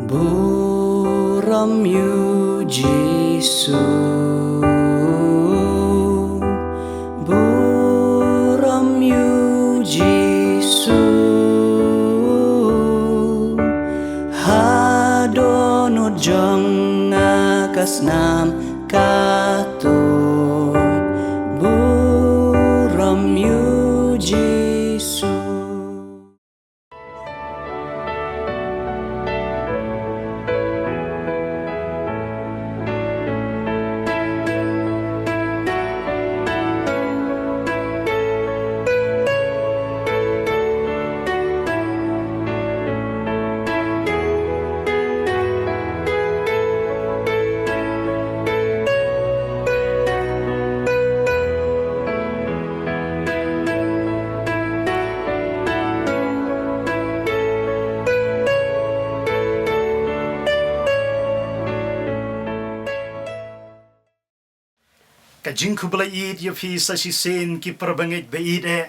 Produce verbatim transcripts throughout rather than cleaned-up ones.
Burom ïa u Jisu, burom ïa u Jisu, ha dohnud jong nga ka snam katto, burom ïa u Jisu. Ka jingkhublei ïeit ïa phi sa shisien ki parabangeit ba ïeit eh,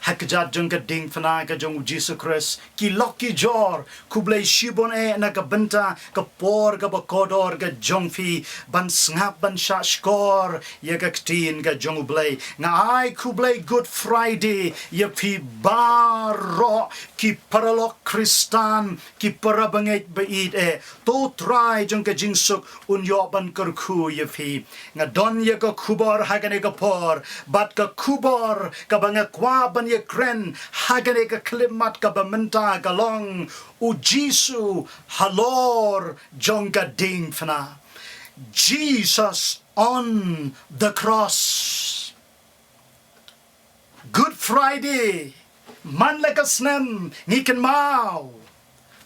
ha kjat jong ka diengphna ka jong u Jisu Khrist, ki lok ki jor, khublei shibun eh na ka bynta ka por kaba kordor ka jong phi ban sngap ban shah shkor ïa ka ktien ka jong u Blei. Nga ai khublei Good Friday ïa phi baroh ki paralok Khristan, ki parabangeit ba ïeit eh. To Trai jong ka jingsuk un ïoh ban kyrkhu ïa phi. Nga don ïa ka khubor ha kane ka por, bad ka khubor kaba nga kwah ban ïakren ha kane ka khyllipmat kaba mynta ka long, u Jisu halor jong ka diengphna. Jesus on the cross. Good Friday, man la ka snem ngi kynmaw,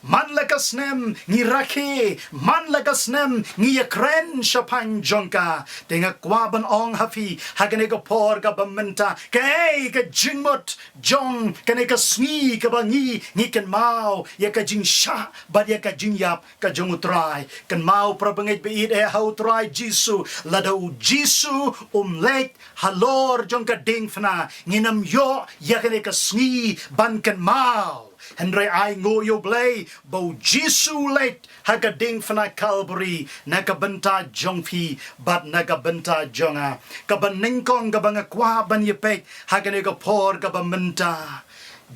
man la ka snem ngi rakhe, man la ka snem ngi ïakren shaphang jong ka. Te nga kwah ban ong ha phi ha kane ka por kaba mynta, kaei ka jingmut jong kane ka sngi kaba ngi, ngi kynmaw ïa ka jingshah bad ïa ka jingïap ka jong u Trai. Kynmaw parabangeit ba ïeit eh, ha u Trai Jisu, lada u Jisu um leit halor jong ka diengphna, ngin ym ïoh ïa kane ka sngi ban kynmaw. Hynrei ai nguh ïa u Blei ba u Jisu u leit ha ka diengphna Kalbari na ka bynta jong phi bad na ka bynta jong nga. Kaba nyngkong kaba nga kwah ban ïa peit ha kane ka por kaba mynta,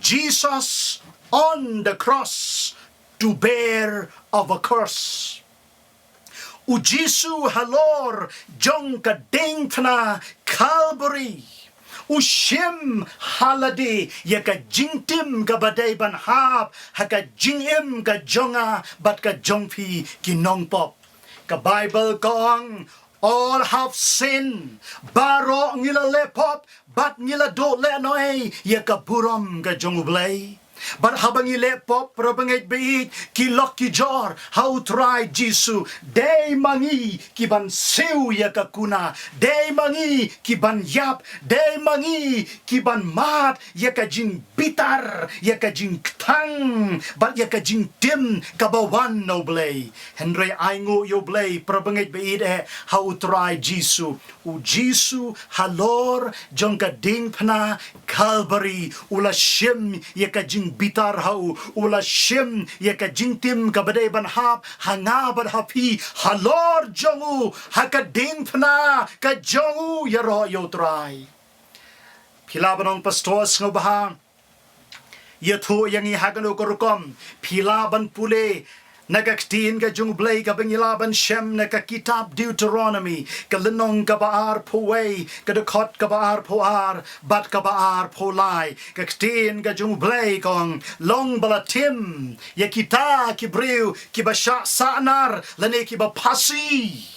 Jesus on the cross to bear our curse. U Jisu halor jong ka diengphna Kalbari u shim ha lade ïa ka jingtim kaba dei ban hap ha ka jingim ka jong nga bad ka jong phi ki nongpop. Ka Baibl ka ong, "All have sinned," baroh ngi la leh pop bad ngi la duh lehnohei ïa ka burom ka jong u Blei. Bad haba ngi leh pop, parabangeit ba ïeit, ki lok ki jor, ha u Trai Jisu, dei ma ngi ki ban siew ïa ka kuna, dei ma ngi ki ban ïap, dei ma ngi ki ban mad ïa ka jingbitar, ïa ka jingkthang bad ïa ka jingtim kaba wan na u Blei. Hynrei ai nguh ïa u Blei, parabangeit ba ïeit eh, ha u Trai Jisu, u Jisu halor jong ka diengphna Kalbari u la shim ïa ka jingbitar ha u, u la shim ïa ka jingtim kaba dei ban hap ha nga bad ha phi halor jong u ha ka diengphna ka jong u. Ïaroh ïa u Trai. Phi lah ban ong, "Pastor, sngewbha ïathuh ïa ngi ha kano ka rukom." Phi lah ban pule na ka ktien ka jong u Blei kaba ngi lah ban shem na ka kitab Deuteronomy, ka lynnong kaba arphew wei, ka dkhot kaba arphew ar bad kaba arphew lai. Ka ktien ka jong u Blei ka ong, "Long ba la tim ïa kita ki briew kiba shah sahnar lane kiba phasi."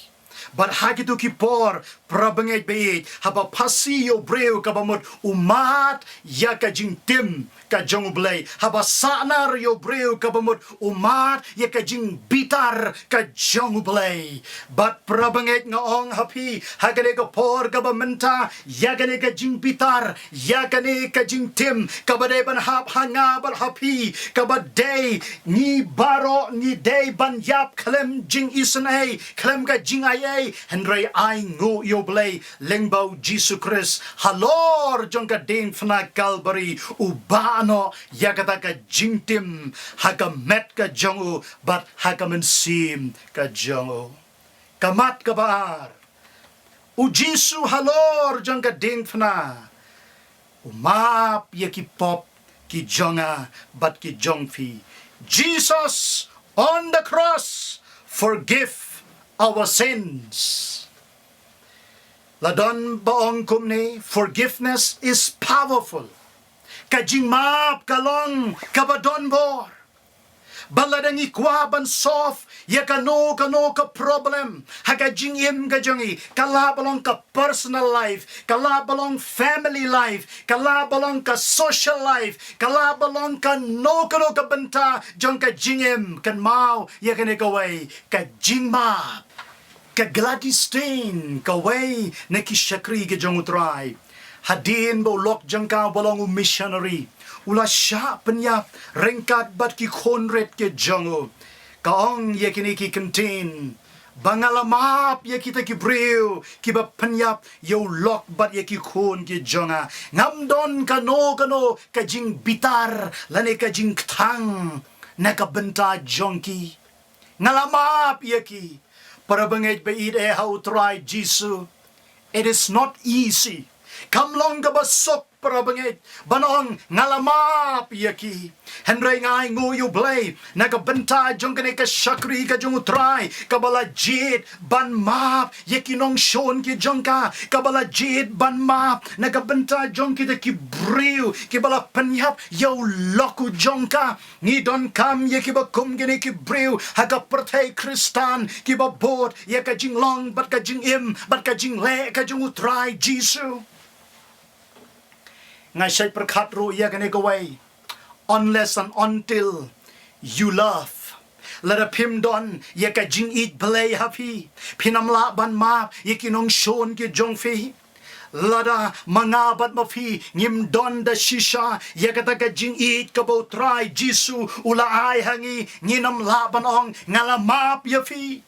Bad ha kito ki por, parabangeit ba ïeit, haba phasi ïa u briew kaba mut u mad ïa ka jingtim ka jong u Blei, haba sahnar ïa u briew kaba mut u mad ïa ka jingbitar ka jong u Blei. Bad parabangeit, nga ong ha phi ha kane ka por kaba mynta, ïa kane ka jingbitar, ïa kane ka jingtim kaba dei ban hap ha nga bad ha phi, kaba dei ngi baroh ngi dei ban ïap khlem jingisynei, khlem ka jingai Hynrei ai nguh ïa U Blei lyngba U Jisu Khrist, halor jong ka diengphna Kalbari, u bah noh ïa kata ka jingtim ha ka met ka jong u bad ha ka mynsiem ka jong u. Ka mat kaba ar, U Jisu halor jong ka diengphna u map ïa ki pop ki jong nga bad ki jong phi. Jesus on the cross forgive our sins. La don ba ong kumne, forgiveness is powerful. Ka jingmap ka long kaba don bor. Ba lada ngi kwah ban solve ïa kano kano ka problem ha ka jingim ka jong ngi, ka lah ba long ka personal life, ka lah ba long family life, ka lah ba long ka social life, ka lah ba long kano kano ka bynta jong ka jingim, kynmaw ïa kane kawei, ka jingmap, ka Gladys Stein, kawei na ki shakri ka jong U Trai. Hadien ba u lok jong ka ba long u missionary, u la shah pynïap ryngkat bad ki khun rit ki jong u. Ka ong ïa kine ki kyntien, ba nga la map ïa kita ki briew kiba pynïap ïa u lok bad ïa ki khun ki jong nga. Ngam don kano kano ka jingbitar lane ka jingkthang na ka bynta jong ki. Nga la map ïa ki. Para bangeit ba ïeit eh ha U Trai Jisu, it is not easy. Kam long kaba suk, para bangeit, ban ong nga la map ïa ki. Hynrei nga ai nguh ïa U Blei na ka bynta jong kane ka shakri ka jong U Trai, kaba la jied ban map ïa ki nongshun ki jong ka, kaba la jied ban map na ka bynta jong kita ki briew kiba la pynïap ïa u lok u jong ka. Ngi donkam ïa kiba kum kine ki briew ha ka pyrthei Khristan, kiba bud ïa ka jinglong bad ka jingim bad ka jingleh ka jong U Trai Jisu. Nga shait pyrkhat ruh ïa kane kawei, unless and until you love. Lada phim don ïa ka jingïeit Blei ha phi, phin ym lah ban map ïa ki nongshun ki jong phi. Lada ma nga bad ma phi ngim don da shisha ïa kata ka jingïeit kaba U Trai Jisu u la ai ha ngi, ngin ym lah ban ong nga la map ïa phi.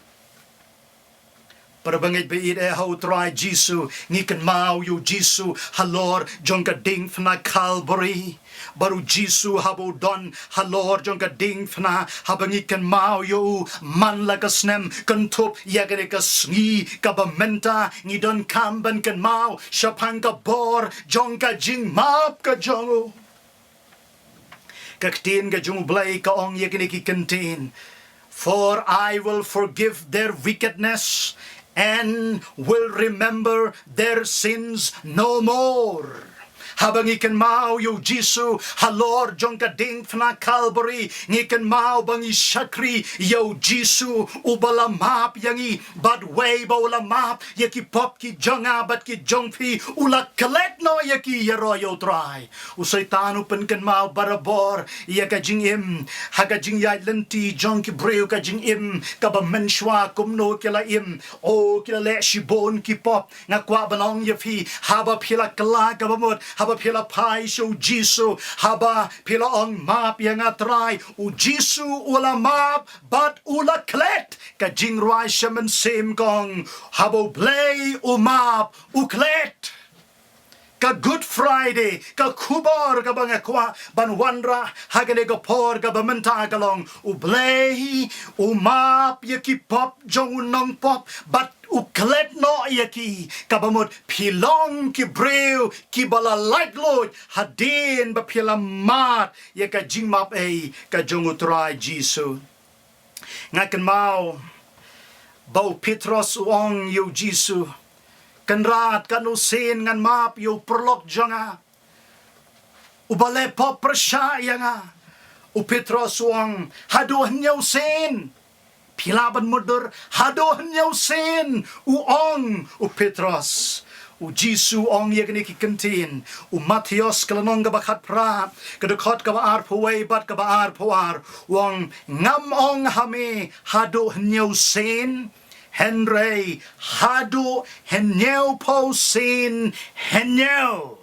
Para bangeit ba ïeit eh ha U Trai Jisu, ngi kynmaw ïa U Jisu halor jong ka diengphna Kalbari. Bad U Jisu haba u don halor jong ka diengphna, haba ngi kynmaw ïa u man la ka snem, kynthup ïa kane ka sngi kaba mynta, ngi donkam ban kynmaw shaphang ka bor jong ka jingmap ka jong u. Ka ktien ka jong U Blei ka ong ïa kine ki kyntien, "For I will forgive their wickedness and will remember their sins no more." Haba ngi kynmaw ïa U Jisu halor jong ka diengphna Kalbari, ngi kynmaw ba ngi shakri ïa U Jisu uba la map ïa ngi, bad wei ba u la map ïa ki pop ki jong nga bad ki jong phi, u la klet noh ïa ki ïaroh ïa U Trai. U Soitan u pynkynmaw barabor ïa ka jingim, ha ka jingïaid lynti jong ki briew, ka jingim kaba mynshuwa kumno ki la im. O, ki la leh shibun ki pop. Nga kwah ban ong ïa phi, haba phi la kylla kaba mut, haba phi la phai sha U Jisu, haba phi la ong map ïa nga Trai, U Jisu u la map bad u la klet. Ka jingrwai sha mynsiem ka ong, haba U Blei u map, u klet. Ka Good Friday, ka khubor kaba nga kwah ban wanrah ha kane ka por kaba mynta ka long, U Blei u map ïa ki pop jong u nongpop bad u klet noh ïa ki. Kaba mut phi long ki briew kiba la laitluid hadien ba phi la mad ïa ka jingmap ei ka jong U Trai Jisu. Nga kynmaw ba u Petros u ong ïa U Jisu, "Kynrad, katno sien ngan map ïa u paralok jong nga uba leh pop pyrshah ïa nga?" U Petros u ong, "Haduh hynñiew sien." Phi lah ban mutdur, "Haduh hynñiew sien," u ong u Petros. U Jisu u ong ïa kine ki kyntien, u Mathaios ka lynnong kaba khatphra, ka dkhot kaba arphew wei bad kaba arphew ar, u ong, "Ngam ong ha me haduh hynñiew sien, hynrei haduh hynñiewphew sien hynñiew."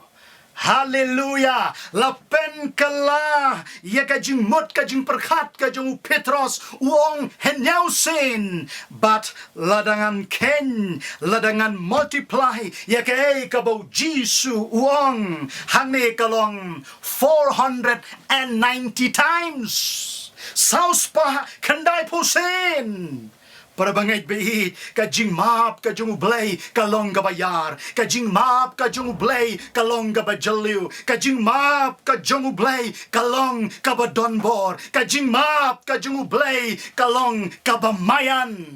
Haleluya. La pynkylla ïa ka jingmut ka jingpyrkhat ka jong u Petros, u ong, hynñiewsien. Bad lada ngan kheiñ, lada ngan multiply ïa kaei kaba u Jisu u ong, hangne ka long four hundred and ninety times. Saw spah khyndaiphew sien. Para bangeit baieit, ka jingmap ka jong u Blei ka long kaba ïar, ka jingmap ka jong u Blei ka long kaba jylliew, ka jingmap ka jong u Blei ka long kaba donbor, ka jingmap ka jong u Blei ka long kaba maïan.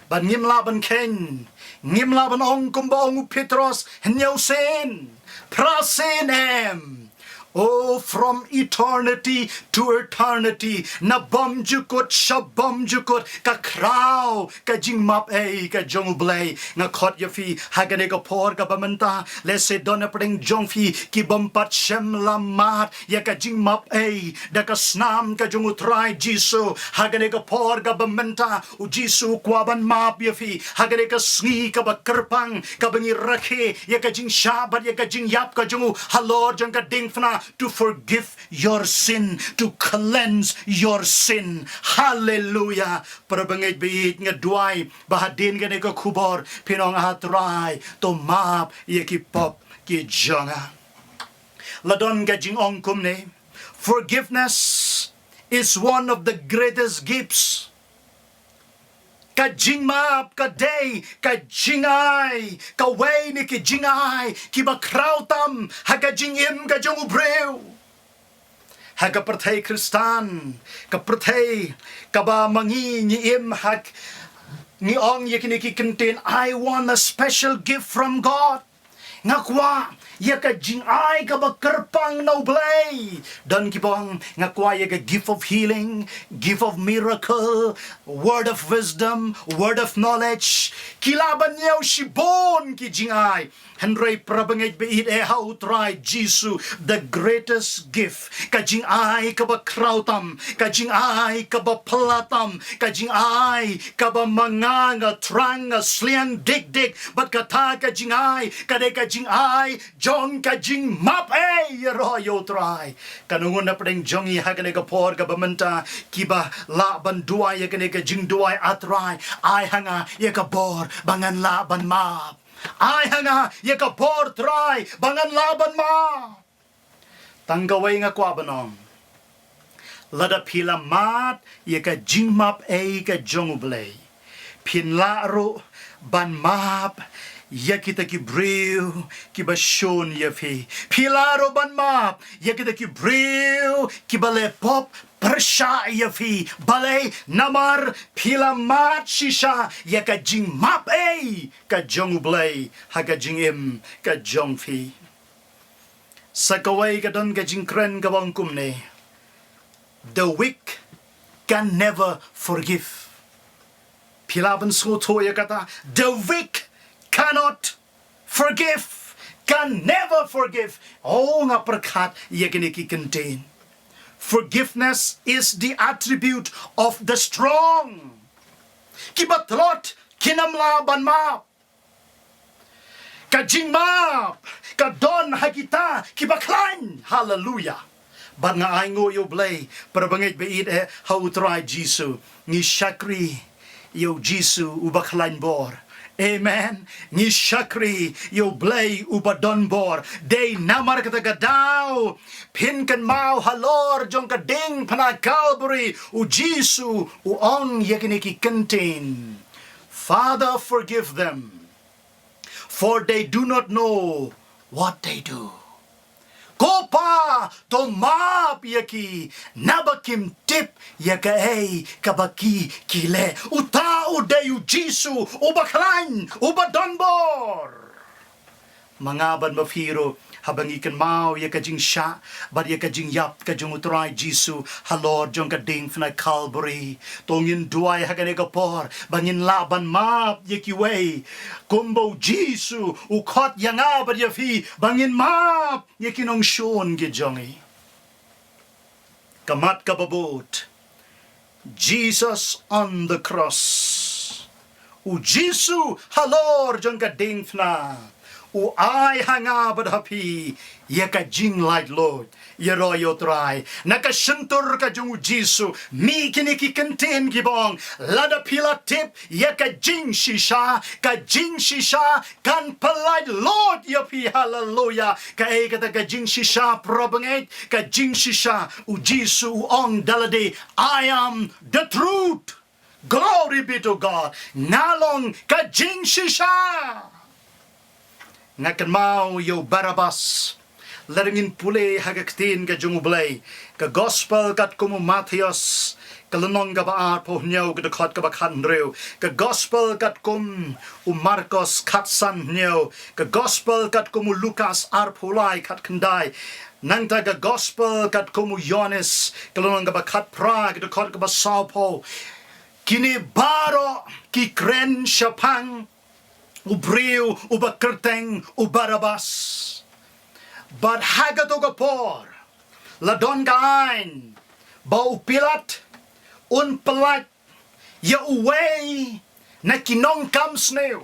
Bad ngim lah ban kheiñ, ngim lah ban ong kumba ong u Petros, hynñiewsien, phrasien em. Oh, from eternity to eternity, na bymjukut sha bymjukut, ka khraw ka jingmap ei ka jong u Blei. Nga khot ïa phi ha kane ka por kaba mynta, lehse don hapdeng jong phi ki bym pat shym la mad ïa ka jingmap ei da ka snam ka jong u Trai Jisu. Ha kane ka por kaba mynta, u Jisu u kwah ban map ïa phi ha kane ka sngi kaba kyrpang, kaba ngi rakhe ïa ka jingshah bad ïa ka jingïap ka jong u halor jong ka diengphna, to forgive your sin, to cleanse your sin. Haleluya. Para bangeit baieit, nga duwai ba hadien kane ka khubor phin ong, ah Trai, to map ïa ki pop ki jong nga. La don ka jingong kumne, forgiveness is one of the greatest gifts. Ka jingmap ka dei ka jingai kawei na ki jingai kiba khraw tam ha ka jingim ka jong u briew. Ha ka pyrthei Khristan, ka pyrthei kaba ma ngi ngi im ha, ngi ong ïa kine ki kyntien, "I want a special gift from God." Nga kwah ïa ka jingai kaba kyrpang na u Blei. Don kiba ong, nga kwah ïa ka gift of healing, gift of miracle, word of wisdom, word of knowledge. Ki lah ban ñiew shibun ki jingai. Hynrei para bangeit baieit, eh, ha u Trai Jisu, the greatest gift, ka jingai kaba khraw tam, ka jingai kaba phylla tam, ka jingai kaba ma nga nga thrang, nga sliang dik dik bad kata ka jingai ka dei ka jingai jong ka jingmap ei ïaroh ïa u Trai. Katno ngut na pdeng jong ngi ha kane ka por kaba mynta kiba lah ban duwai ïa kane ka jingduwai, ah Trai, ai ha nga ïa ka bor ba ngan lah ban map. Ai ha nga ïa ka bor Trai ba ngan lah ban map. Tang kawei nga kwah ban ong. Lada phi la mad ïa ka jingmap ei ka jong u Blei, phin lah ruh ban map ïa kita ki briew kiba shun ïa phi. Phi lah ruh ban map ïa kita ki briew kiba leh pop pyrshah ïa phi. Balei? Namar phi la mad shisha ïa ka jingmap ei ka jong u Blei ha ka jingim ka jong phi. Sa kawei ka don ka jingkren kaba ong kumne, the weak can never forgive. Phi lah ban sngewthuh ïa kata, the weak cannot forgive, can never forgive. Oh, nga pyrkhat ïa kine ki kyntien. Forgiveness is the attribute of the strong. Kiba tlot kin ym lah ban map. Ka jingmap ka don ha kita kiba khlaiñ. Haleluya. Bad nga ainguh ïa u Blei, para bangeit baieit, eh, ha u Trai Jisu. Ngi shakri ïa u Jisu uba khlaiñ bor. Amen. Ngi shakri ïa u Blei uba don bor. Dei namar kata ka daw phin kynmaw halor jong ka diengphna Calvary, u Jisu u ong ïa kine ki kyntien. Father, forgive them, for they do not know what they do. Ko Pa, to map ïa ki, naba kim tip ïa kaei kaba ki, ki leh. Uta u dei u Jisu uba khlaiñ, uba don bor. Ma nga bad ma phi ruh, haba ngi kynmaw ïa ka jingshah bad ïa ka jingïap ka jong u Trai Jisu halor jong ka diengphna Calvary, to ngin duwai ha kane ka por ba ngin lah ban map ïa kiwei, kumba u Jisu u khot ïa nga bad ïa phi ba ngin map ïa ki nongshun ki jong ngi. Ka mat kaba bud, Jesus on the cross. U Jisu halor jong ka diengphna, u ai ha nga bad ha phi ïa ka jinglaitluid ïaroh ïa U Trai. Na ka shyntur ka jong U Jisu, mih kine ki kyntien kiba ong, lada phi la tip ïa ka jingshisha, ka jingshisha kan pyllait luid ïa phi. Haleluya. Kaei kata ka jingshisha, para bangeit? Ka jingshisha, U Jisu u ong da lade, "I am the truth." Glory be to God. Nga long ka jingshisha. Nga kynmaw ïa u Barabbas. Lada ngin pule ha ka ktien ka jong U Blei, ka gospel katkum u Mathaios, ka lynnong kaba arphew hynñiew, ka dkhot kaba khathynriew, ka gospel katkum u Markos khatsan hynñiew, ka gospel katkum u Lukas arphew lai khatkhyndai, nangta ka gospel katkum u Ïoannis, ka lynnong kaba khatphra, ka dkhot kaba sawphew. Kine baroh ki kren shaphang u briew uba kyrteng u Barabbas. Bad ha kato ka por la don ka aiñ ba u Pilat un pyllait ïa uwei na ki nongkam sniew.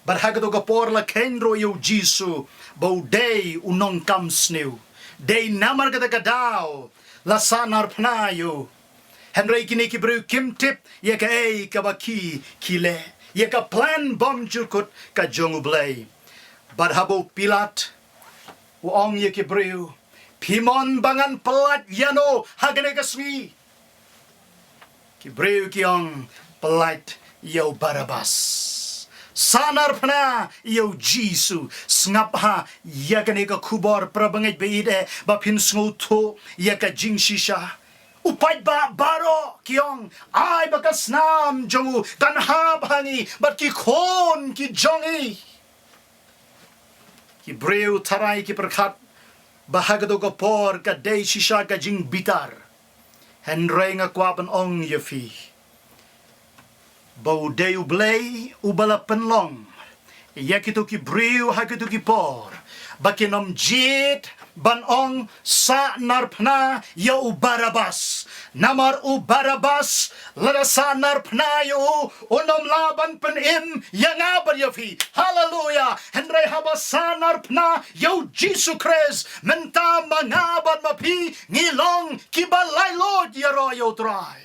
Bad ha kato ka por la kheiñ ruh ïa U Jisu ba u dei u nongkam sniew. Dei namar kata ka daw la sahnarphna ïa u. Hynrei kine ki briew kim tip ïa kaei kaba ki, ki leh, ïa ka plan bymjukut ka jong U Blei. Bad haba u Pilat u ong ïa ki briew, "Phi mon ba ngan pyllait ïano ha kane ka sngi?" Ki briew ki ong, "Pyllait ïa u Barabbas. Sahnarphna ïa U Jisu." Sngap ha ïa kane ka khubor, para bangeit ba ïeit, ba phin sngewthuh ïa ka jingshisha. U paidbah baroh ki ong, "Ai ba ka snam jong u kan hap ha ngi bad ki khun ki jong ngi." Ki briew tharai ki pyrkhat ba ha kato ka por ka dei shisha ka jingbitar. Hynrei nga kwah ban ong ïa phi ba u dei U Blei uba la pynlong ïa kito ki briew ha kito ki por ba kin ym jied ban ong, "Sahnarphna ïa u Barabbas." Namar u Barabbas, lada sahnarphna ïa u, un ym lah ban pynim ïa nga bad ïa phi. Haleluya. Hynrei haba sahnarphna ïa U Jisu Khrist, mynta ma nga bad ma phi ngi long kiba laitluid ïaroh ïa U Trai.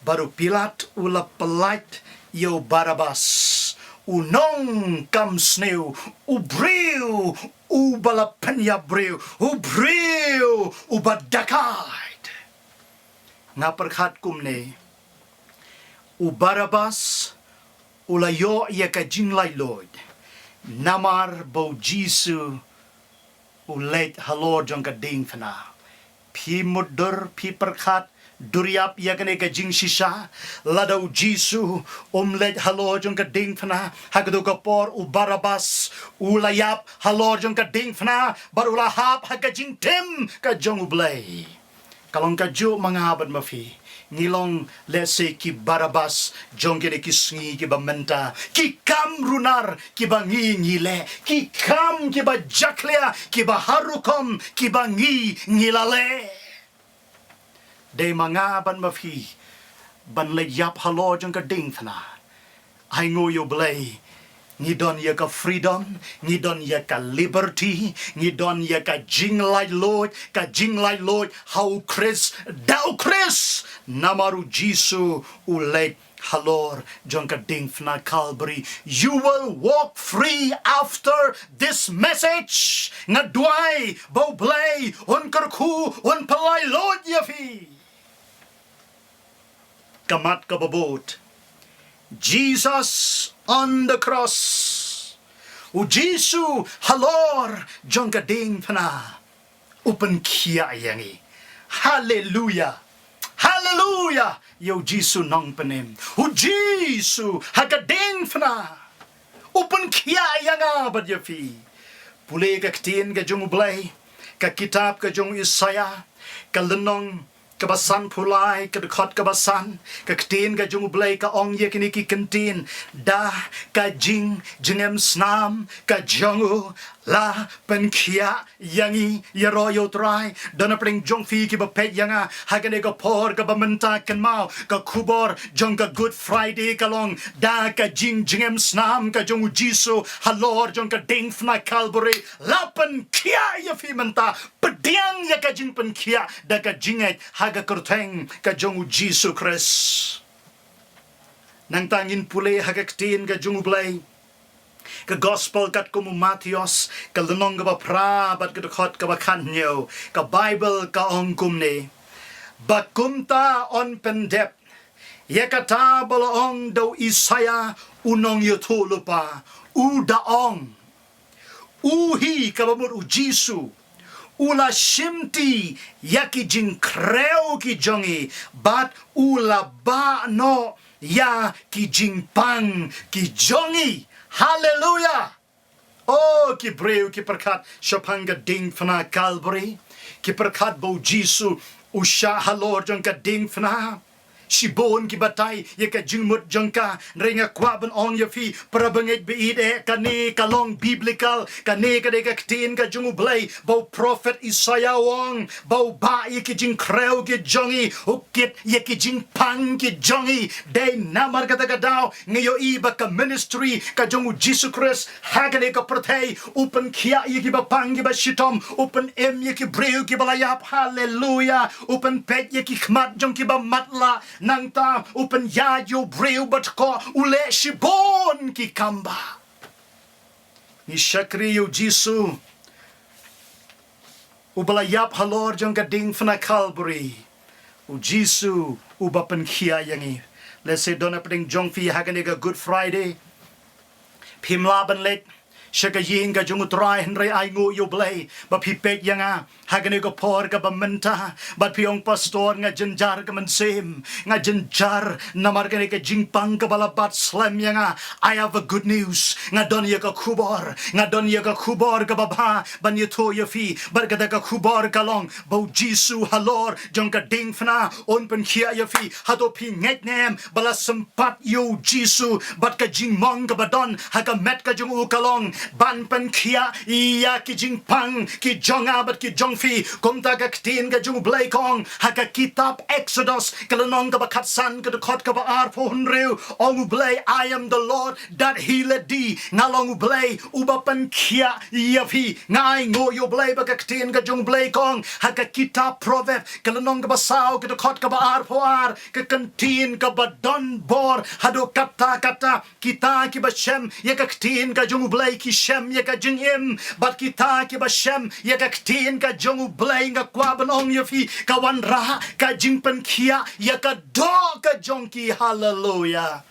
Bad u Pilat u la pyllait ïa u Barabbas, u nongkam sniew, u briew uba la pynïap briew, u briew uba dakaid. Nga pyrkhat kumne, u Barabbas u la ïoh ïa ka jinglaitluid namar ba U Jisu u leit halor jong ka diengphna. Phi mutdur, phi pyrkhat, dur ïap ïa kane ka jingshisha. Lada U Jisu um leit halor jong ka diengphna, ha kato ka por u Barabbas u la ïap halor jong ka diengphna bad u la hap ha ka jingtim ka jong U Blei. Ka long kajuh ma nga bad ma phi. Ngi long lehse ki Barabbas jong kine ki sngi kiba mynta. Ki kam runar kiba ngi ngi leh. Ki kam kiba jakhlia, kiba har rukom kiba ngi ngi la leh. Dei ma nga bad ma phi ban leit ïap halor jong ka diengphna. Ai nguh ïa U Blei, ngi don ïa ka freedom, ngi don ïa ka liberty, ngi don ïa ka jinglaitluid, ka jinglaitluid ha U Khrist, da U Khrist, namar U Jisu u leit halor jong ka diengphna Calvary. You will walk free after this message. Nga duwai ba U Blei un kyrkhu, un pyllait luid ïa phi. Ka mat kaba bud. Jesus on the cross. U Jisu halor jong ka diengphna. U pynkhiah ïa ngi. Haleluya. Haleluya. Ïa U Jisu nongpynim. U Jisu ha ka diengphna. U pynkhiah ïa nga bad ïa phi. Pule ka ktien ka jong U Blei. Ka kitab ka jong u Isaïah. Ka lynnong kaba sanphew lai, ka dkhot kaba san, ka ktien ka jong U Blei ka ong ïa kine ki kyntien: Da ka jingjngem snam ka jong u la pynkhiah ïa ngi. Ïaroh ïa U Trai. Don napdeng jong phi kiba peit ïa nga ha kane ka por kaba mynta, kynmaw, ka khubor jong ka Good Friday ka long: Da ka jingjngem snam ka jong U Jisu halor jong ka diengphna Calvary la pynkhiah ïa phi mynta. Pdiang ïa ka jingpynkhiah da ka jingngeit ha ka kyrteng ka jong U Jisu Khrist. Nangta ngin pule ha ka ktien ka jong U Blei, ka Gospel katkum u Mathaios, ka lynnong kaba phra bad ka dkhot kaba khathynñiew. Ka Baibl ka ong kumne: Ba kumta yn pyndep ïa kata ba la ong da u Isaïah u nongïathuhlypa, u da ong: U hi, kaba mut U Jisu, u la shimti ïa ki jingkhrew ki jong ngi, bad u la bah noh ïa ki jingpang ki jong ngi. Haleluia! O, ki briew ki pyrkhat shaphang ka diengphna Calvary, ki pyrkhat ba U Jisu u shah halor jong ka diengphna. Shibun ki batai ïa ka jingmut jong ka, hynrei nga kwah ban ong ïa phi, para bangeit ba ïeit, eh, kane ka long biblical, kane ka dei ka ktien ka jong U Blei, ba u prophet Isaïah u ong ba u bah ïa ki jingkhrew ki jong ngi, u kit ïa ki jingpang ki jong ngi. Dei namar kata ka daw ngi ïohi ba ka ministry ka jong U Jisu Khrist ha kane ka pyrthei, u pynkhiah ïa kiba pang kiba shitom, u pynim ïa ki briew kiba la ïap, haleluia, u pynpeit ïa ki khmat jong kiba matlah, nangta u pynïaid ïa u briew ba tkoh, u leh shibun ki kam bah. Ngi shakri ïa U Jisu uba la ïap halor jong ka diengphna Calvary. U Jisu uba pynkhiah ïa ngi. Lehse don napdeng jong phi ha kane ka Good Friday phim lah ban leit sha ka ïing ka jong U Trai, hynrei ai nguh ïa U Blei ba phi peit ïa nga ha kane ka por kaba mynta, bad phi ong, Pastor, nga jynjar ka mynsiem, nga jynjar namar kane ka jingpang kaba la bat slem ïa nga. I have a good news. Nga don ïa ka khubor, nga don ïa ka khubor kaba bha ban ïathuh ïa phi. Bad kata ka khubor ka long ba U Jisu halor jong ka diengphna un pynkhiah ïa phi. Hato phi ngeit ne em ba la sympat ïa U Jisu? Bad ka jingmong kaba don ha ka met ka jong u ka long ban pynkhiah ïa ki jingpang ki jong nga bad ki jong phi. Kumta ka ktien ka jong U Blei ka ong ha ka kitab Exodus, ka lynnong kaba khatsan, ka dkhot kaba arphew hynriew, ong U Blei, I am the Lord that healeth thee. Nga long U Blei uba pynkhiah ïa phi. Nga ai nguh ïa U Blei ba ka ktien ka jong U Blei ka ong ha ka kitab Proverb, ka lynnong kaba saw, ka dkhot kaba arphew ar, ka kyntien kaba don bor haduh katta katta. Kita kiba shem ïa ka ktien ka jong U Blei ki shem ïa ka jingim, bad kita kiba shem ïa ka ktien ka jong U Blei, nga kwah ban ong ïa phi, ka wanrah ka jingpynkhiah ïa ka doh ka jong ki. Haleluia!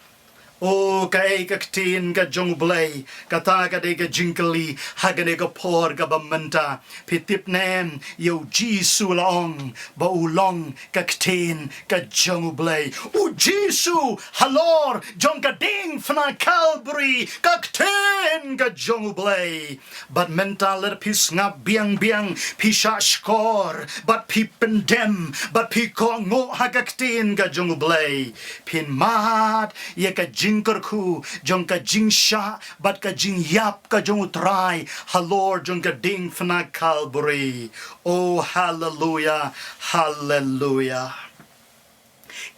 O, kaei ka ktien ka jong U Blei? Kata ka dei ka jingkylli ha kane ka por kaba mynta. Phi tip ne em, ïa U Jisu la ong ba u long ka ktien ka jong U Blei. U Jisu halor jong ka diengphna Calvary, ka ktien ka jong U Blei. Bad mynta lada phi sngap biang biang, phi shah shkor, bad phi pyndem, bad phi kohnguh ha ka ktien ka jong U Blei, phin mad ïa ka jingkyrkhu jong ka jingshah bad ka jingïap ka jong U Trai halor jong ka diengphna Calvary. Oh, haleluia, haleluia.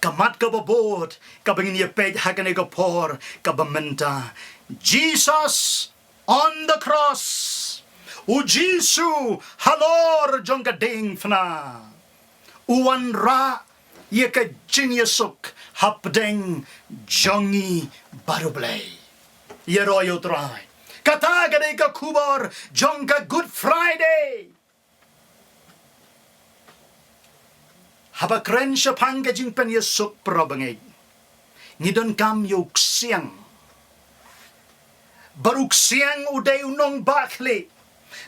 Ka mat kaba bud kaba ngin ïa peit ha kane ka por kaba mynta: Jesus on the cross. U Jisu halor jong ka diengphna, u wanrah ïa ka jingïasuk hapdeng jong ngi bad U Blei. Ïaroh ïa U Trai. Kata ka dei ka khubor jong ka Good Friday. Haba kren shaphang ka jingpynïasuk, para bangeit, ngi donkam ïa u ksiang. Bad u ksiang u dei u nongbah khlieh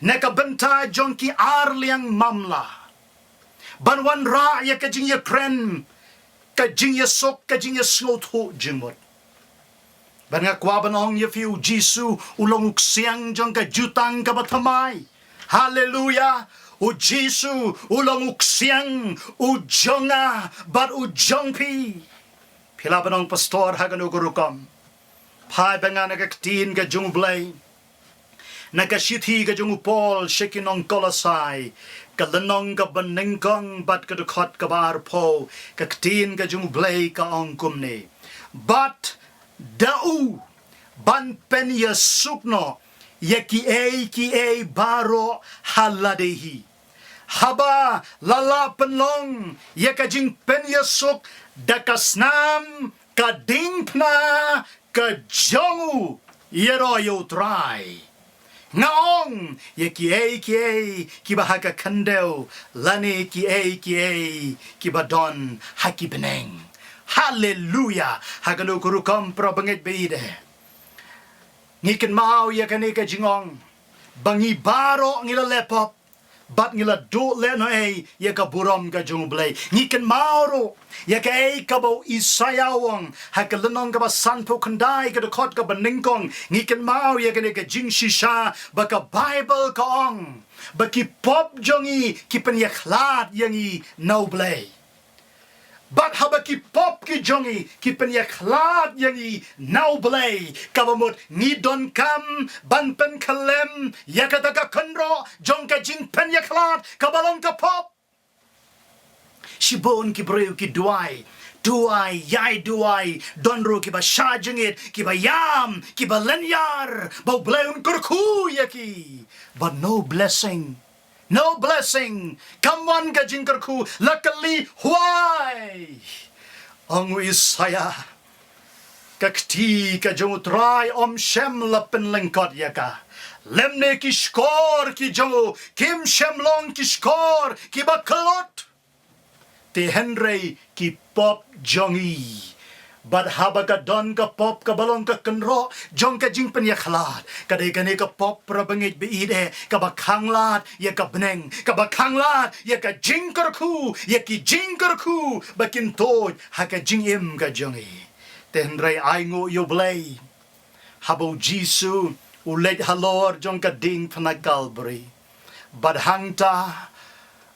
na ka bynta jong ki arliang mamla, ban wanrah ïa ka jingïakren, ka jingïasuk, ka jingïasngewthuh jingmut. Bad nga kwah ban ong ïa phi, U Jisu u long u ksiang jong ka jutang kaba thymmai. Haleluia! U Jisu u long u ksiang, u jong nga bad u jong phi. Phi lah ban ong, Pastor, ha kano ka rukom? Phai bad nga na ka ktien ka jong U Blei, na ka shithi ka jong u Paul sha ki nong Kolosai, ka lynnong kaba nyngkong bad ka dkhot kaba arphew, ka ktien ka jong U Blei ka ong kumne: Bad da u ban pynïasuk noh ïa kiei kiei baroh ha lade hi, haba la lah pynlong ïa ka jingpynïasuk da ka snam ka diengphna ka jong u ïaroh ïa U Trai. Nga ong, ïa kiei kiei kiba ha ka khyndew, lane kiei kiei kiba don ha ki bneng. Haleluya. Ha kano ka rukom, para bangeit ba ïeit, ngi kynmaw ïa kane ka jingong ba ngi baroh ngi la leh pop bad ngi la duh lehnohei ïa ka burom ka jong U Blei. Ngi kynmaw ruh ïa kaei kaba u Isaïah u ong ha ka lynnong kaba sanphew khyndai, ka dkhot kaba nyngkong. Ngi kynmaw ïa kane ka jingshisha ba ka Baibl ka ong ba ki pop jong ngi ki pynïakhlad ïa ngi na U Blei. Bad haba ki pop ki jong ngi ki pynïakhlad ïa ngi na U Blei, kaba mut ngi donkam ban pynkhyllem ïa kata ka kynroh jong ka jingpynïakhlad kaba long ka pop. Shibun ki briew ki duwai, duwai, ïai duwai, don ruh kiba shah jingit, kiba ïam, kiba lynñiar ba U Blei un kyrkhu ïa ki. But no blessing. No blessing. Kam wan ka jingkyrkhu, la kylli, why? Ong u Isaïah, ka kti ka jong U Trai ym shym la pynlyngkot ïa ka, lymne ki shkor ki jong u kim shym long ki shkor kiba kyllut. Te hynrei ki pop jong ngi, bad haba ka don ka pop kaba long ka kynroh jong ka jingpynïakhlad, ka dei kane ka pop, para bangeit ba ïeit, kaba khanglad ïa ka bneng, kaba khanglad ïa ka jingkyrkhu, ïa ki jingkyrkhu ba kin tuid ha ka jingim ka jong ngi. Te hynrei ainguh ïa U Blei, haba u Jisu u leit halor jong ka diengphna Kalbari, bad hangta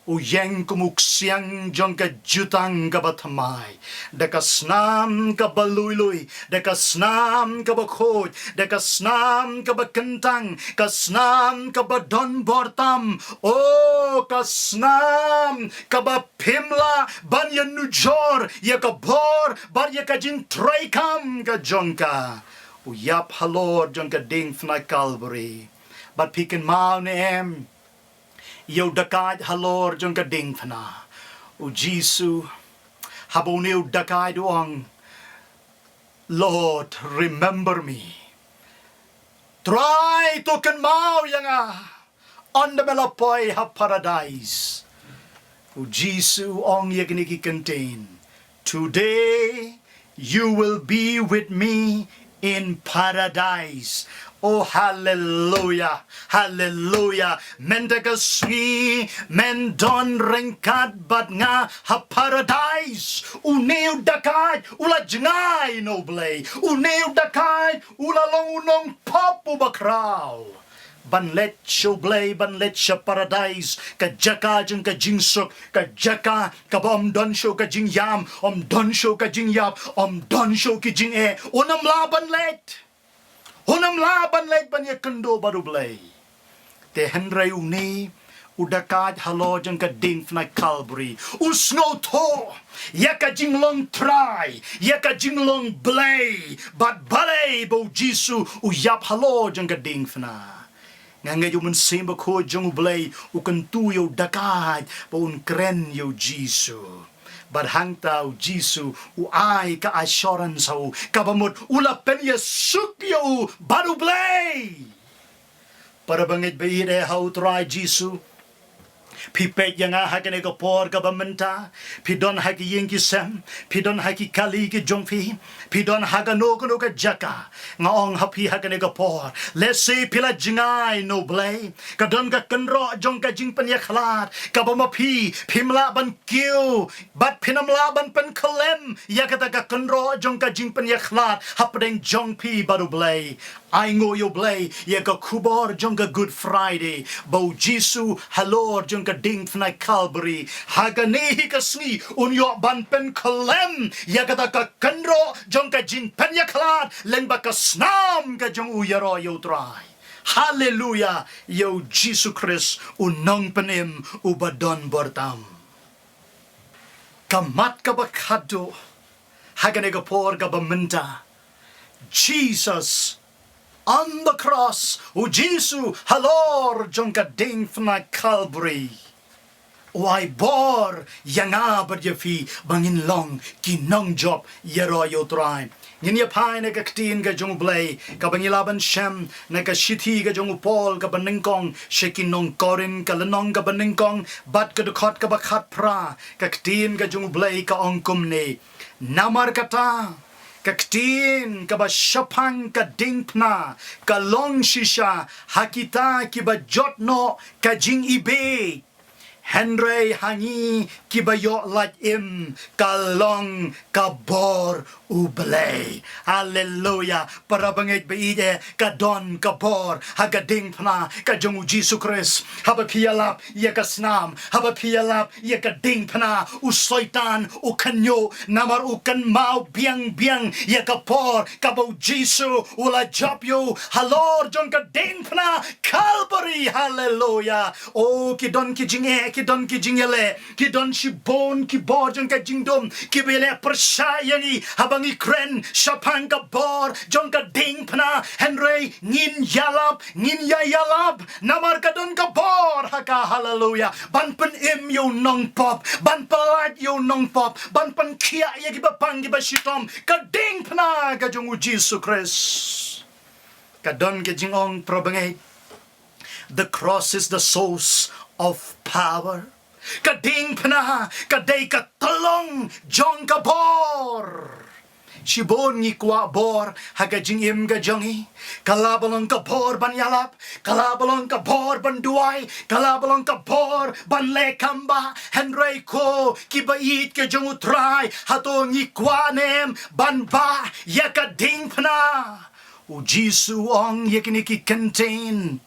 u ïeng kum u ksiang jong ka jutang kaba thymmai, da ka snam kaba lui lui, da ka snam kaba khuid, da ka snam kaba kyntang, ka snam kaba don bor tam. O ka snam kaba phim lah ban ïanujor ïa ka bor bad ïa ka jingtrei kam ka jong ka. U ïap halor jong ka diengphna Kalbari. Bad phi kynmaw ne em, ïa u dakaid halor jong ka diengphna. U Jisu, haba une u dakaid u ong, Lord, remember me. Trai, to kynmaw ïa nga ynda me la poi ha Paradais. U Jisu u ong ïa kine ki kyntien, today you will be with me in Paradise. Oh, haleluya, haleluya. Mynta ka sngi men don ryngkat bad nga ha Paradais. Une u dakaid u la jngai na U Blei. Une u dakaid u la long u nongpop uba khraw. Ban leit sha U Blei, ban leit sha Paradais, ka jaka jong ka jingsuk, ka jaka kaba ym don shuh ka jingïam, ym don shuh ka jingïap, ym don shuh ki jingeh. Un ym lah ban leit. Un ym lah ban leit ban ïakynduh bad U Blei. Te hynrei une u dakaid halor jong ka diengphna Kalbari u sngewthuh ïa ka jinglong Trai, ïa ka jinglong Blei, bad balei ba u Jisu u ïap halor jong ka diengphna. Nga ngeit U Mynsiem Bakhuid jong U Blei u kyntu ïa u dakaid ba un kren ïa u Jisu. Bad hangta u Jisu u ai ka assurance ha u, kaba mut u la pynïasuk ïa u bad U Blei. Para bangeit ba ïeit ha U Trai Jisu, phi peit ïa nga ha kane ka por kaba mynta, phi don ha ki ïing ki sem, phi don ha ki kali ki jong phi, phi don ha kano kano ka jaka. Nga ong ha phi ha kane ka por, lehse phi la jngai na U Blei, ka don ka kynroh jong ka jingpynïakhlad kaba ma phi phim lah ban kiew bad phin ym lah ban pynkhyllem ïa kata ka kynroh jong ka jingpynïakhlad hapdeng jong phi bad U Blei. Ainguh ïa U Blei ïa ka khubor jong ka Good Friday, ba u Jisu halor jong ka diengphna Kalbari. Ha kane hi ka sngi un ïoh ban pynkhlem ïa kata ka kynroh jong ka jingpynïakhlad lyngba ka snam ka jong u ïaroh ïa u Trai. Haleluya, ïa u Jisu Khrist u nongpynim uba don bor tam. Ka mat kaba khatduh ha kane ka por kaba mynta. Jesus on the cross, u Jisu halor jong ka diengphna Kalbari. U ai bor ïa nga bad ïa phi ba ngin long ki nongjop ïaroh ïa u Trai. Ngin ïa phai na ka ktien ka jong u Blei kaba ngi lah ban shem na ka shithi ka jong u Paul kaba nyngkong sha ki nong Korinth, ka lynnong kaba nyngkong bad ka dkhot kaba khatphra. Ka ktien ka jong u Blei ka ong kumne: Namar kata ka ktien kaba shaphang ka diengphna ka long shisha ha kita kiba jot noh ka jingibeit, hynrei ha ngi kiba ïoh lait im ka long ka bor u Blei. Haleluya. Para bangeit ba ïeit, ka don ka bor ha ka diengphna ka jong u Jisu Khrist. Haba phi ïalap ïa ka snam, haba phi ïalap ïa ka diengphna, u Soitan u khynñiuh namar u kynmaw biang biang ïa ka por kaba u Jisu u la jop ïa u halor jong ka diengphna Kalbari. Haleluya. O, ki don ki jingeh, ki don ki jingïaleh, ki don shibun ki bor jong ka jingdum kiba ïaleh pyrshah ïa ngi haba ngi kren shaphang ka bor jong ka diengphna, hynrei ngin ïalap, ngin ïa ïalap namar ka don ka bor ha ka. Haleluya. Ban pynim ïa u nongpop, ban pyllait ïa u nongpop, ban pynkhiah ïa kiba pang kiba shitom, ka diengphna ka jong u Jisu Khrist. Ka don ka jingong, para bangeit, the cross is the source of power. Ka diengphna ka dei ka tyllong jong ka bor. Shibun ngi kwah bor ha ka jingim ka jong ngi. Ka lah ba long ka bor ban ïalap, ka lah ba long ka bor ban duwai, ka lah ba long ka bor ban leh kam bah, hynrei ko kiba ïeit ka jong u Trai, hato ngi kwah ne em ban bah ïa ka diengphna? U Jisu u ong ïa kine ki kyntien: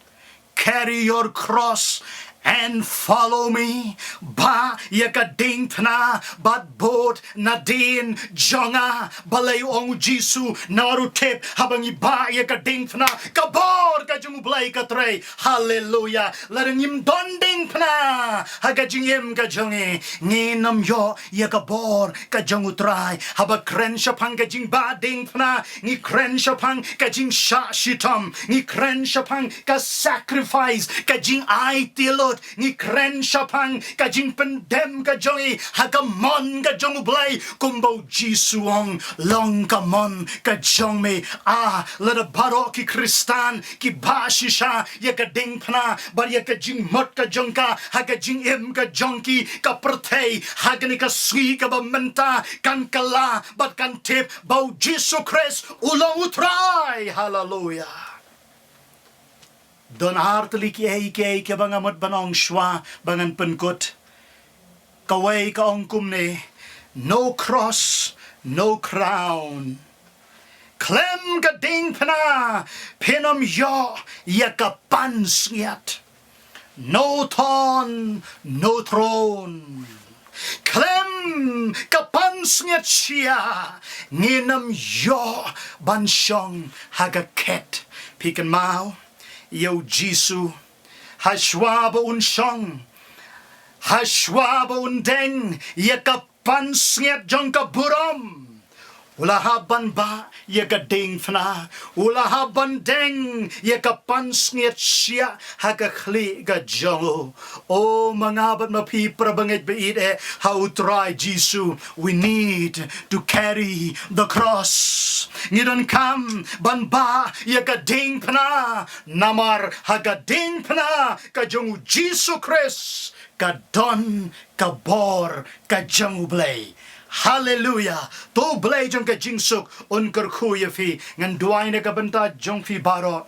Carry your cross and follow me. Bah ïa ka diengphna bad bud nadien jong nga. Balei u ong u Jisu? Namar u tip haba ngi bah ïa ka diengphna, ka bor ka jong u Blei ka trei. Haleluya. Lada ngim don diengphna ha ka jingim ka jong ngi, ngin ym ïoh ïa ka bor ka jong u Trai. Haba kren shaphang ka jingbah diengphna, ngi kren shaphang ka jingshah shitom, ngi kren shaphang ka sacrifice, ka jingaiti lut, ngi kren shaphang ka jingpyndem ka jong ngi ha ka mon ka jong u Blei, kumba u Jisu u ong: Long ka mon ka jong me. Ah, lada baroh ki Khristan ki bah shisha ïa ka diengphna bad ïa ka jingmut ka jong ka ha ka jingim ka jong ki, ka pyrthei ha kane ka sngi kaba mynta kan kylla bad kan tip ba u Jisu Khrist u long u Trai. Haleluya. Don ar tylli kiei kiei kiba nga mut ban ong shuwa ba ngan pynkut. Kawei ka ong kumne: No cross, no crown. Khlem ka diengphna phin ym ïoh ïa ka pansngiat. No thorn, no throne. Khlem ka pansngiat shyiap ngin ym ïoh ban shong ha ka khet. Phi kynmaw ïa u Jisu, ha shuwa ba un shong, ha shuwa ba un deng ïa ka pansngiat jong ka burom, u la hap ban bah ïa ka diengphna, u la hap ban deng ïa ka pansngiat shyiap ha ka khlieh ka jong u. O ma nga bad ma phi, para bangeit ba ïeit eh ha u Trai Jisu, we need to carry the cross. Ngi donkam ban bah ïa ka diengphna, namar ha ka diengphna ka jong u Jisu Khrist ka don ka bor ka jong u Blei. Haleluya. To u Blei jong ka jingsuk un kyrkhu ïa phi. Ngan duwai na ka bynta jong phi baroh.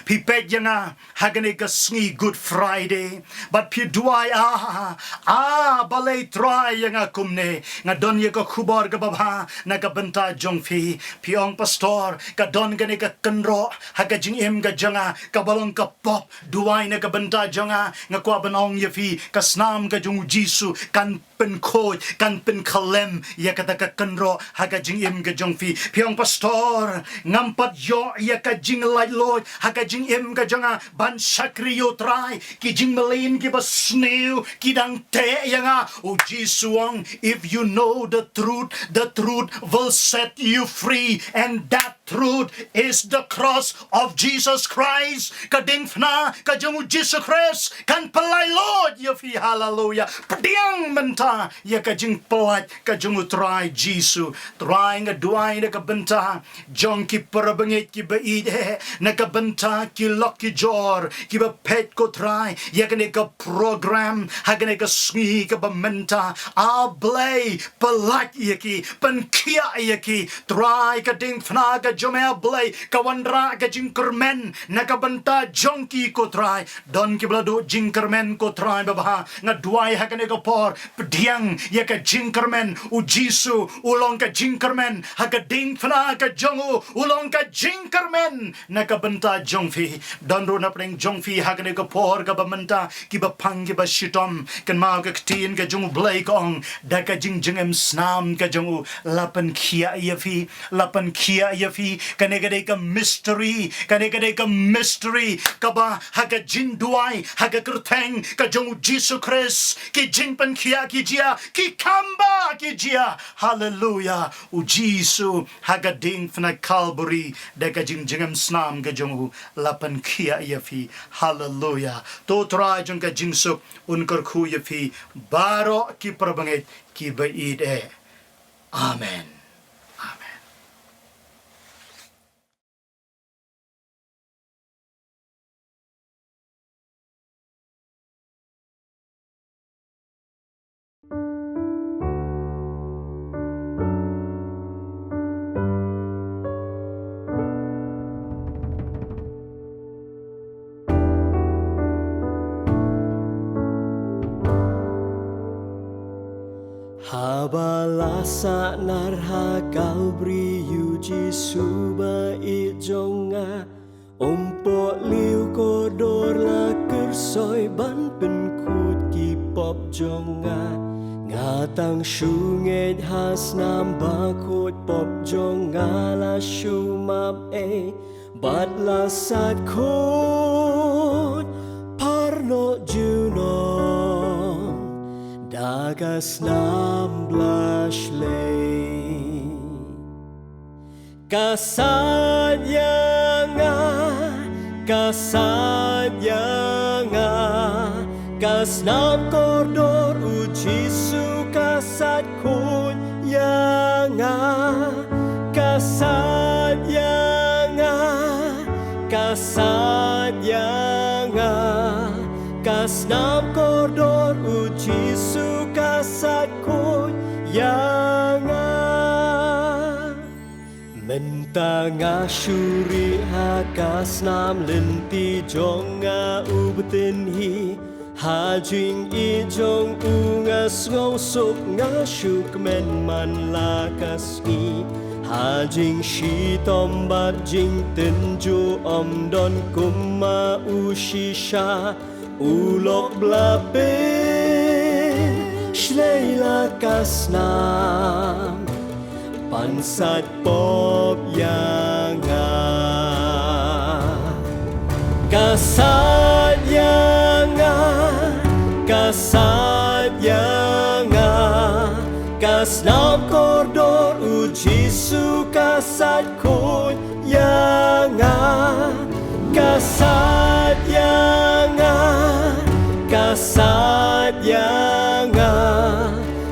Phi peit ïa nga ha kane ka sngi Good Friday, bad phi duwai, ah, ah, balei Trai ïa nga kumne. Nga don ïa ka khubor kaba bha na ka bynta jong phi. Phi ong, Pastor, ka don kane ka kynroh ha ka jingim ka jong nga kaba long ka pop. Duwai na ka bynta jong nga. Nga kwah ban ong ïa phi, ka snam ka jong U Jisu kan pynkhuid, kan pynkhyllem ïa kata ka kynroh ha ka jingim ka jong phi. Phi ong, Pastor, ngam pat ïoh ïa ka jinglaitluid ha ka jingim ka jong nga ban shakri ïa U Trai. Ki jingmlien kiba sniew ki dang teh ïa nga. U Jisu u ong, if you know the truth, the truth will set you free, and that truth is the cross of Jesus Christ. Ka diengphna ka jong U Jisu Khrist kan pyllait lut ïa phi. Haleluya. Pdiang mynta ïa ka jingpyllait ka jong U Trai Jisu. Trai, nga duwai na ka bynta jong ki parabangeit kiba ïeit, eh, na ka bynta ki lok ki jor kiba peit, ko Trai, ïa kane ka program ha kane ka sngi kaba mynta. A Blei, pyllait ïa ki, pynkhiah ïa ki. Trai, ka diengphna ka jong me, A Blei, ka wanrah ka jingkyrmen na ka bynta jong ki, ko Trai. Don kiba la duh jingkyrmen, ko Trai babha. Nga duwai ha kane ka por, pdiang ïa ka jingkyrmen. U Jisu u long ka jingkyrmen ha ka diengphna ka jong u, u long ka jingkyrmen na ka bynta jong phi. Don ruh na pdeng jong phi ha kane ka por kaba mynta kiba pang kiba shitom. Kynmaw, ka ktien ka jong U Blei ka ong, da ka jingjngem snam ka jong u la pynkhiah ïa phi, la pynkhiah ïa phi. Kane ka dei ka mystery, kane ka dei ka mystery kaba ha ka jingduwai, ha ka kyrteng ka jong U Jisu Khrist, ki jingpynkhiah ki jia, ki kham bha ki jia. Haleluya. U Jisu ha ka diengphna Kalbari, da ka jingjngem snam ka jong u, la pynkhiah ïa phi. Haleluya. To Trai jong ka jingsuk un kyrkhu ïa phi baroh ki parabangeit kiba ïeit, eh. Amen. Amen. Haba la sahnarphna ha Kalbari ïa u Jisu ba ïeit jong nga, um pohliew kordor, la kyrsoi ban pynkhuid ki pop jong nga. Nga tang shu ngeit ha snam bakhuid, pop jong nga la shu map ei, bad la sait khuid paralok junom da ka snam blashlei. Ka sait ïa nga, ka sait ïa nga, ka snam kordor u Jisu ka sait khuid ïa nga. Ka sait ïa nga, ka sait ïa nga, ka snam kordor u Jisu ka sait khuid ïa nga. Mynta nga shu rieh ha ka snam, lynti jong nga u btin hi. Ha jingïeit jong u nga sngewsuk, nga shu kmen man la ka sngi. Ha jingshitom bad jingtynjuh, ym don kum ma u shisha. U lok ba la pynshlei la ka snam ban sait pop ïa nga. Ka sait ïa nga, ka sait ïa nga, ka snam kordor u Jisu ka sait khuid ïa nga. Ka sait ïa nga, ka sait ïa nga,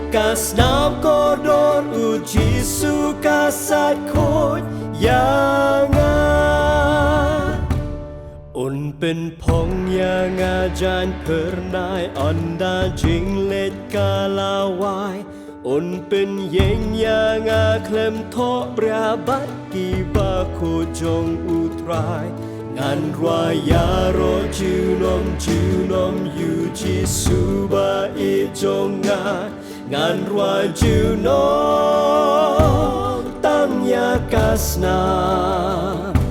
ka snam kordor u Jisu ka sait khuid ïa nga. Un pynphong ïa nga jaiñ phyrnai, ynda jingleit ka la wai. Un pynïeng ïa nga khlem thohbria bad ki bakhuid jong u Trai. Ngan rwai ïaroh junom junom ïa u Jisu ba ïeit jong nga. Ngan rwai junom tang ïa ka snam ba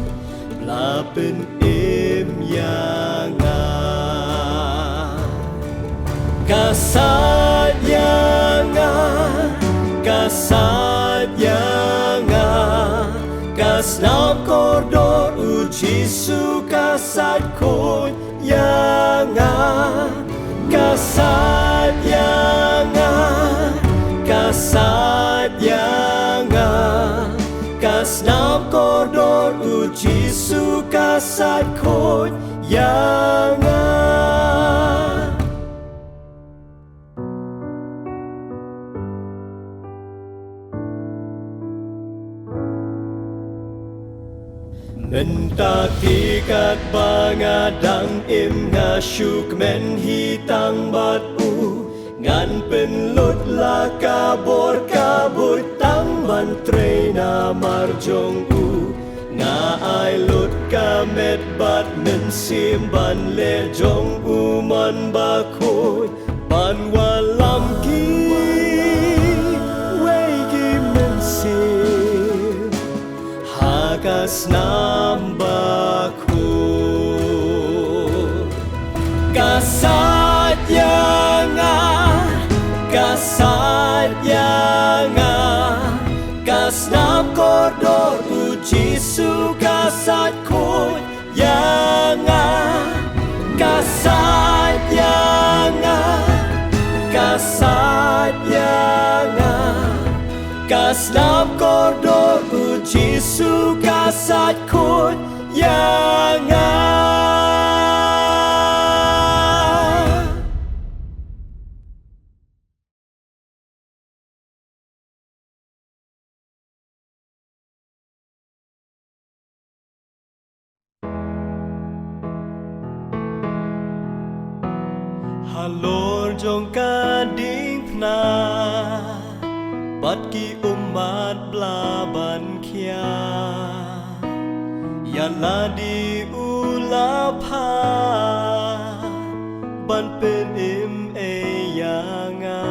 la pynim ïa nga. Ka sait ïa nga, ka sait ïa nga, ka snam kordor u Jisu ka sait khuid ïa nga. Ka sait ïa nga, ka sait ïa nga, ka snam kordor u Jisu ka sait khuid ïa nga. Mynta te katba nga dang im nga shu kmen hi tang bad u. Ngan pynlut la ka bor ka buit tang ban trei namar jong u. Nga ai lut ka met bad mynsiem ban leh jong u mon bakhuid, ban wallam kiwei ki mynsiem ha ka snam bakhuid. Ka sait ïa nga, ka sait ïa nga, ka snam kordor u Jisu ka sait khuid ïa nga. Ka sait ïa nga, ka sait ïa nga, ka snam kordor u Jisu ka sait khuid ïa nga. Halor jong ka diengphna bad ki ummat ba la ban khia, ïa lade u la phah ban pynim ei ïa nga.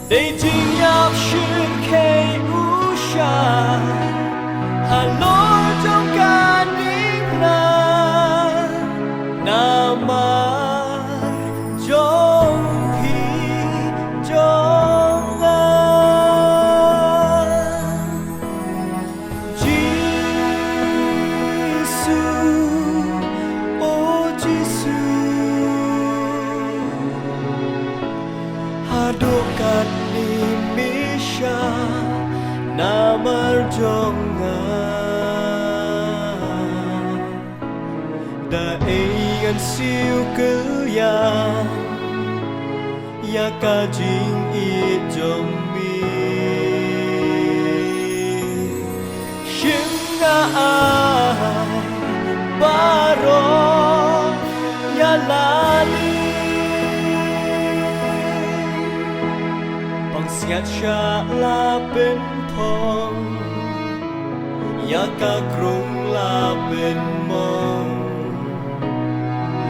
Dei jingïap shyrkhei u sha halor jong ka diengphna namar jong phi jong nga. Jisu, o Jisu, haduh katne me shah namar jong nga. Da ei ngan siew kylliang ïa ka jingïeit jong me. Shim nga ai baroh ïa lade. Pang siat shah la pynphong ïa ka krung la pynmong.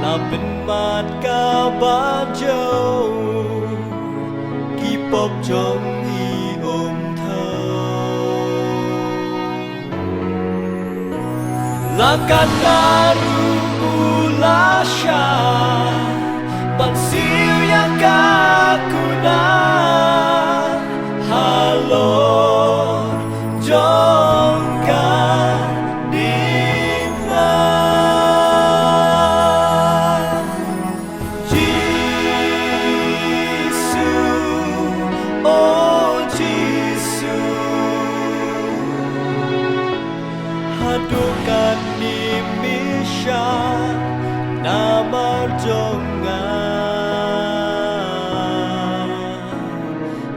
La pynmat kaba jong ki pop jong i um thaw. La ka daru u la shah ban siew ïa ka kuna halor jong ka diengphna. Jisu, o Jisu, haduh katne me shah namar jong nga.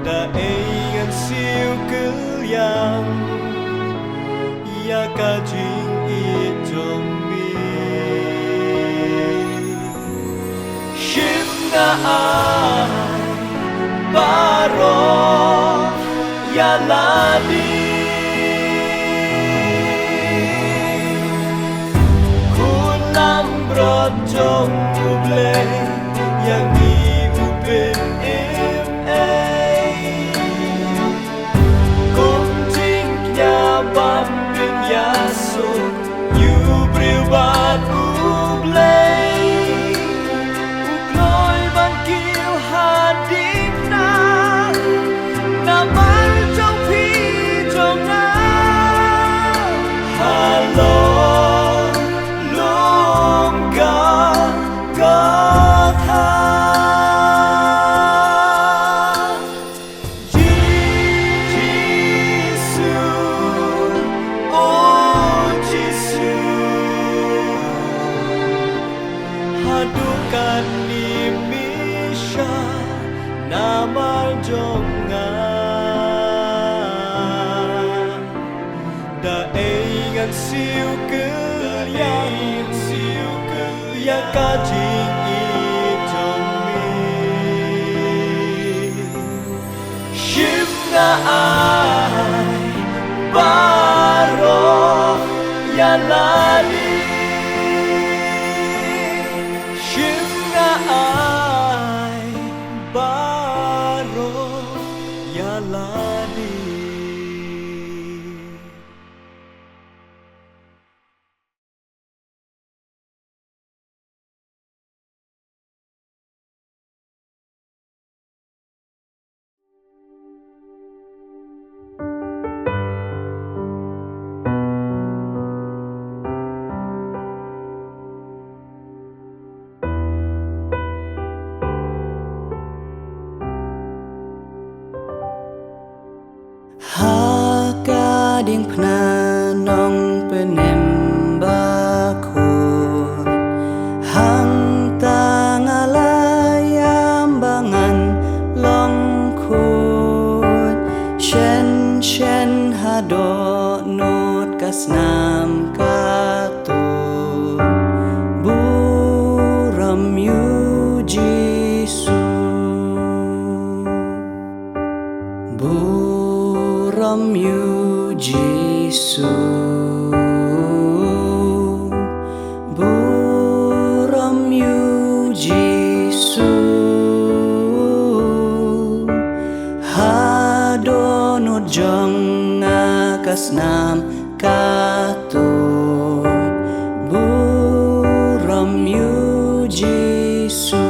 Da ei ngan siew kylliang ïa ka jingïeit jong me. Shim nga ai baroh ïa lade. jong U Blei, ïa ngi u pynim ei. Kum jingkñia ban pynïasoh ïa u briew bad U Blei, u kloi ban kiew hadien nang, namar jong phi jong nga. Halor lum ka kata. Jisu, o Jisu, haduh katne me shah namar jong nga. Da ei ngan siew kylliang, siew kylliang ïa ka jingïeit jong me. Shim nga ai baroh ïa lade. Shim nga ai baroh ïa lade. Ha ka diengphna Nongpynim Bakhuid, hangta nga la ïam ba ngan long khuid. Shen shen ha dohnud ka snam ka tuid, burom ïa U Jisu. Burom ïa U Jisu. Burom ïa U Jisu. Ha dohnud jong nga ka snam ka tuid, burom ïa U Jisu.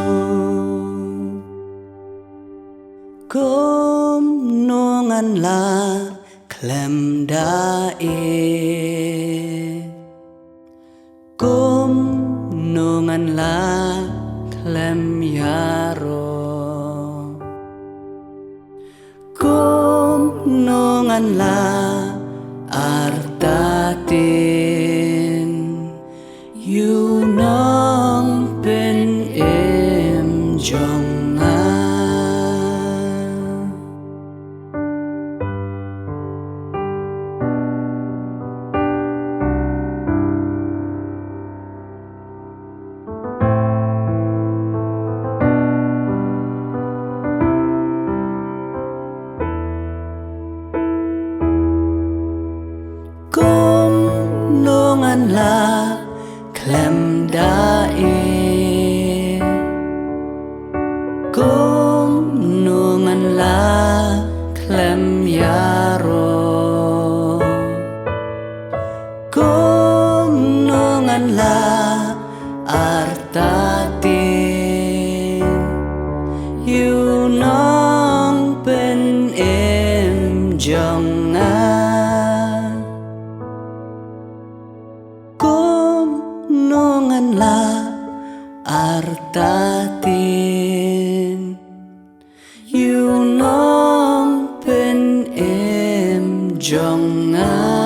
Kumno ngan lah khlem da ïeit? Kumno ngan lah khlem ïaroh? Kumno ngan lah artatien ïa U Nongpynim jong nga? Kumno ngan lah khlem da ïeit? Kumno ngan lah khlem ïaroh? Kumno ngan lah artatien ïa U Nongpynim jong nga? Kumno ngan lah artatien ïa U Nongpynim jong nga?